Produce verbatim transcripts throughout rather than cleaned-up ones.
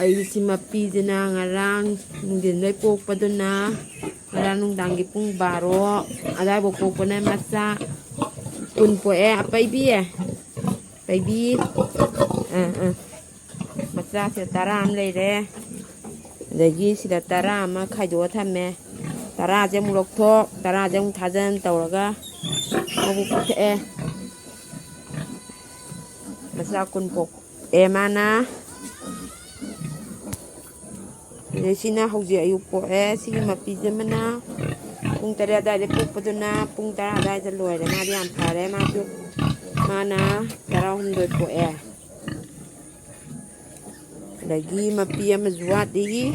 ꯑꯩꯁꯤ ꯃꯄꯤꯁꯤꯅ ꯉꯔꯥꯡ ꯅꯨꯡꯊꯤꯟꯗꯩ ꯄꯣꯛꯄꯗꯨꯅ ꯉꯔꯥꯡ ꯅꯨꯡꯗꯥꯡꯒꯤ ꯄꯨꯡ ꯕꯥꯔꯣ ꯑꯗꯥꯏꯐꯥꯎ ꯄꯣꯛꯄꯅ ꯃꯆꯥ ꯀꯨꯟ ꯄꯣꯛꯑꯦ꯫ ꯑꯄꯩꯕꯤ, ꯄꯩꯕꯤ, ꯑꯥ, ꯑꯥ꯫ ꯃꯆꯥꯁꯦ ꯇꯔꯥ ꯑꯃ ꯂꯩꯔꯦ꯫ ꯑꯗꯒꯤ ꯁꯤꯗ ꯇꯔꯥ ꯑꯃ ꯈꯥꯏꯗꯣꯛꯑ ꯊꯝꯃꯦ꯫ ꯇꯔꯥꯁꯦ ꯑꯃꯨꯛ ꯂꯧꯊꯣꯛ, ꯇꯔꯥꯁꯦ ꯑꯃꯨꯛ ꯊꯥꯖꯟ ꯇꯧꯔꯒ ꯃꯕꯨꯛ ꯄꯤꯛꯊꯛꯑꯦ꯫ ꯃꯆꯥ ꯀꯨꯟ ꯄꯣꯛꯑꯦ ꯃꯥꯅ꯫ ꯑꯗꯩ ꯁꯤꯅ ꯍꯧꯖꯤꯛ ꯑꯌꯨꯛ ꯄꯣꯛꯑꯦ꯫ ꯁꯤꯒꯤ ꯃꯄꯤꯁꯦ ꯑꯃꯅ ꯄꯨꯡ ꯇꯔꯦꯠ ꯑꯗꯨꯋꯥꯏꯗ ꯄꯣꯛꯄꯗꯨꯅ ꯄꯨꯡ ꯇꯔꯥ ꯑꯗꯨꯋꯥꯏꯗ ꯂꯣꯏꯔꯦ꯫ ꯃꯥꯗꯤ ꯌꯥꯝ ꯐꯔꯦ꯫ ꯃꯥꯁꯨ, ꯃꯥꯅ ꯇꯔꯥꯍꯨꯝꯗꯣꯏ ꯄꯣꯛꯑꯦ꯫ ꯑꯗꯒꯤ ꯃꯄꯤ ꯑꯃꯁꯨ ꯋꯥꯠꯂꯤ꯫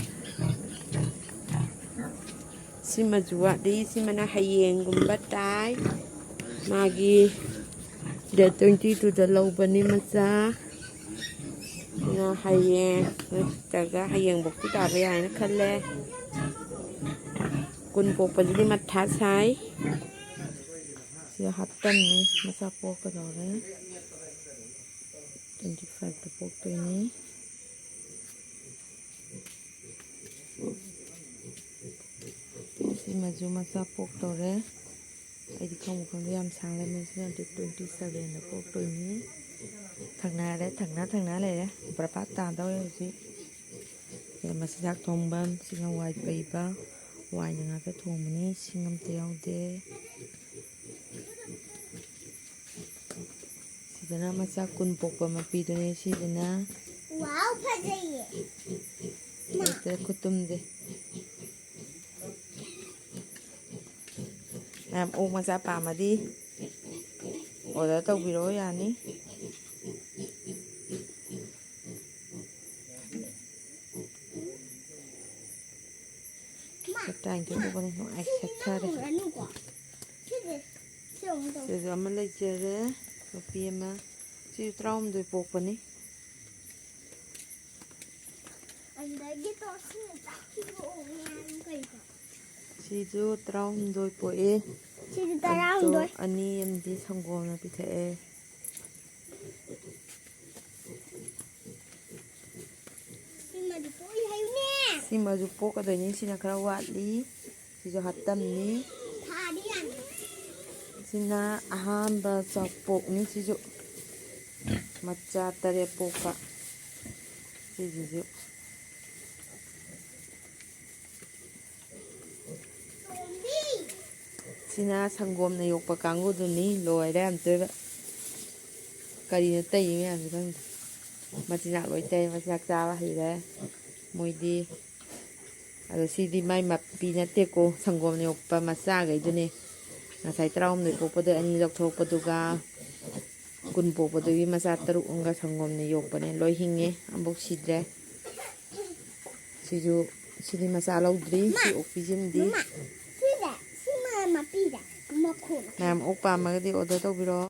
ꯁꯤꯃꯁꯨ ꯋꯥꯠꯂꯤ꯫ ꯁꯤꯃꯅ ꯍꯌꯦꯡꯒꯨꯝꯕ ꯇꯥꯏ꯫ ꯃꯥꯒꯤ date twenty two ꯗ ꯂꯧꯕꯅꯤ ꯃꯆꯥ꯫ ꯑꯗꯨꯅ ꯍꯌꯦꯡ ꯅꯠꯇ꯭ꯔꯒ ꯍꯌꯦꯡꯐꯧꯗꯤ ꯇꯥꯕ ꯌꯥꯏꯅ ꯈꯜꯂꯦ꯫ ꯀꯨꯟ ꯄꯣꯛꯄꯁꯤꯗꯤ ꯃꯊꯥ ꯁꯥꯏ꯫ ꯁꯤ ꯍꯥꯞꯇꯟꯅꯤ, ꯃꯆꯥ ꯄꯣꯛꯀꯗꯧꯔꯦ꯫ Twenty five ꯇ ꯄꯣꯛꯇꯣꯏꯅꯤ꯫ ꯁꯤꯃꯁꯨ ꯃꯆꯥ ꯄꯣꯛꯇꯧꯔꯦ꯫ ꯑꯩꯗꯤ ꯈꯪꯕꯨ ꯈꯪꯗꯦ, ꯌꯥꯝ ꯁꯥꯡꯂꯦ꯫ ꯃꯁꯤꯅ date twenty seven ꯗ ꯄꯣꯛꯇꯣꯏꯅꯤ꯫ ꯊꯪꯅꯔꯦ, ꯊꯪꯅ ꯊꯪꯅ ꯂꯩꯔꯦ꯫ ꯕ꯭ꯔꯕꯥꯠ ꯇꯥꯗꯧꯔꯦ ꯍꯧꯖꯤꯛ꯫ ꯁꯤꯗ ꯃꯆꯤꯟꯖꯥꯛ ꯊꯣꯡꯐꯝ, ꯁꯤꯅ ꯋꯥꯏ ꯄꯩꯕ, ꯋꯥꯏꯅ ꯉꯥꯛꯇ ꯊꯣꯡꯕꯅꯤ, ꯁꯤꯡ ꯑꯝꯇ ꯌꯥꯎꯗꯦ꯫ ꯁꯤꯗꯅ ꯃꯆꯥ ꯀꯨꯟ ꯄꯣꯛꯄ ꯃꯄꯤꯗꯨꯅꯦ꯫ ꯁꯤꯗꯅ ꯋꯥꯎ, ꯐꯖꯩꯌꯦ꯫ ꯍꯦꯛꯇ ꯈꯨꯇꯨꯝꯁꯦ꯫ ꯃꯌꯥꯝ ꯑꯣꯛ ꯃꯆꯥ ꯄꯥꯝꯃꯗꯤ order ꯇꯧꯕꯤꯔꯛꯑꯣ, ꯌꯥꯅꯤ꯫ ꯁꯦꯛꯇꯥꯏꯟ ꯊꯣꯛꯄꯅꯤ, ꯅꯨꯡꯉꯥꯏ, ꯁꯦꯠꯊꯔꯦ꯫ ꯁꯤꯁꯦ ꯑꯃ ꯂꯩꯖꯔꯦ, ꯃꯄꯤ ꯑꯃ꯫ ꯁꯤꯁꯨ ꯇꯔꯥꯍꯨꯝꯗꯣꯏ ꯄꯣꯛꯄꯅꯤ꯫ ꯑꯗꯒꯤ ꯇꯣꯁꯤꯅ ꯆꯥꯛ ꯄꯤꯔꯛꯑꯣ ꯍꯥꯏꯕ ꯀꯩꯅꯣ? ꯁꯤꯁꯨ ꯇꯔꯥꯍꯨꯝꯗꯣꯏ ꯄꯣꯛꯑꯦ꯫ ꯁꯤꯁꯨ ꯇꯔꯥꯍꯨꯝꯗꯣꯏ꯫ ꯑꯗꯣ ꯑꯅꯤ ꯑꯃꯗꯤ ꯁꯪꯒꯣꯝꯅ ꯄꯤꯊꯛꯑꯦ꯫ ꯁꯤꯃꯁꯨ ꯄꯣꯛꯀꯗꯣꯏꯅꯤ꯫ ꯁꯤꯅ ꯈꯔ ꯋꯥꯠꯂꯤ꯫ ꯁꯤꯁꯨ ꯍꯥꯠꯇꯝꯅꯤ꯫ ꯁꯤꯅ ꯑꯍꯥꯟꯕ ꯆꯥꯎꯄꯣꯛꯅꯤ꯫ ꯁꯤꯁꯨ ꯃꯆꯥ ꯇꯔꯦꯠ ꯄꯣꯛꯄ꯫ ꯁꯤꯁꯤꯁꯨ꯫ ꯁꯤꯅ ꯁꯪꯒꯣꯝꯅ ꯌꯣꯛꯄ ꯀꯥꯡꯕꯨꯗꯨꯅꯤ꯫ ꯂꯣꯏꯔꯦ ꯑꯝꯇꯣꯏꯕ꯫ ꯀꯔꯤꯅꯣ ꯇꯩ ꯃꯌꯥꯝꯁꯦ ꯈꯪꯗꯦ꯫ ꯃꯆꯤꯟꯖꯥꯛ ꯂꯣꯏ ꯇꯩ꯫ ꯃꯆꯤꯟꯖꯥꯛ ꯆꯥꯕ ꯍꯩꯔꯦ ꯃꯣꯏꯗꯤ꯫ ꯑꯗꯣ ꯁꯤꯗꯤ ꯃꯥꯏ ꯃꯄꯤ ꯅꯠꯇꯦꯀꯣ, ꯁꯪꯒꯣꯝꯅ ꯌꯣꯛꯄ ꯃꯆꯥꯈꯩꯗꯨꯅꯦ꯫ ꯉꯁꯥꯏ ꯇꯔꯥꯍꯨꯝꯗꯣꯏ ꯄꯣꯛꯄꯗ ꯑꯅꯤ ꯂꯧꯊꯣꯔꯛꯄꯗꯨꯒ ꯀꯨꯟ ꯄꯣꯛꯄꯗꯨꯒꯤ ꯃꯆꯥ ꯇꯔꯨꯛ ꯑꯃꯒ ꯁꯪꯒꯣꯝꯅ ꯌꯣꯛꯄꯅꯦ꯫ ꯂꯣꯏ ꯍꯤꯡꯉꯦ, ꯑꯃꯐꯥꯎ ꯁꯤꯗ꯭ꯔꯦ꯫ ꯁꯤꯁꯨ, ꯁꯤꯗꯤ ꯃꯆꯥ ꯂꯧꯗ꯭ꯔꯤ꯫ ꯁꯤ ꯃꯥ, ꯑꯣꯛꯄꯤꯁꯤꯃꯗꯤ꯫ ꯃꯃꯥ, ꯁꯤꯁꯦ, ꯁꯤ ꯃ-, ꯃꯄꯤꯁꯦ, ꯃꯈꯣꯟ꯫ ꯃꯌꯥꯝ ꯑꯣꯛ ꯄꯥꯝꯃꯒꯗꯤ ꯑꯣꯔꯗꯔ ꯇꯧꯕꯤꯔꯣ꯫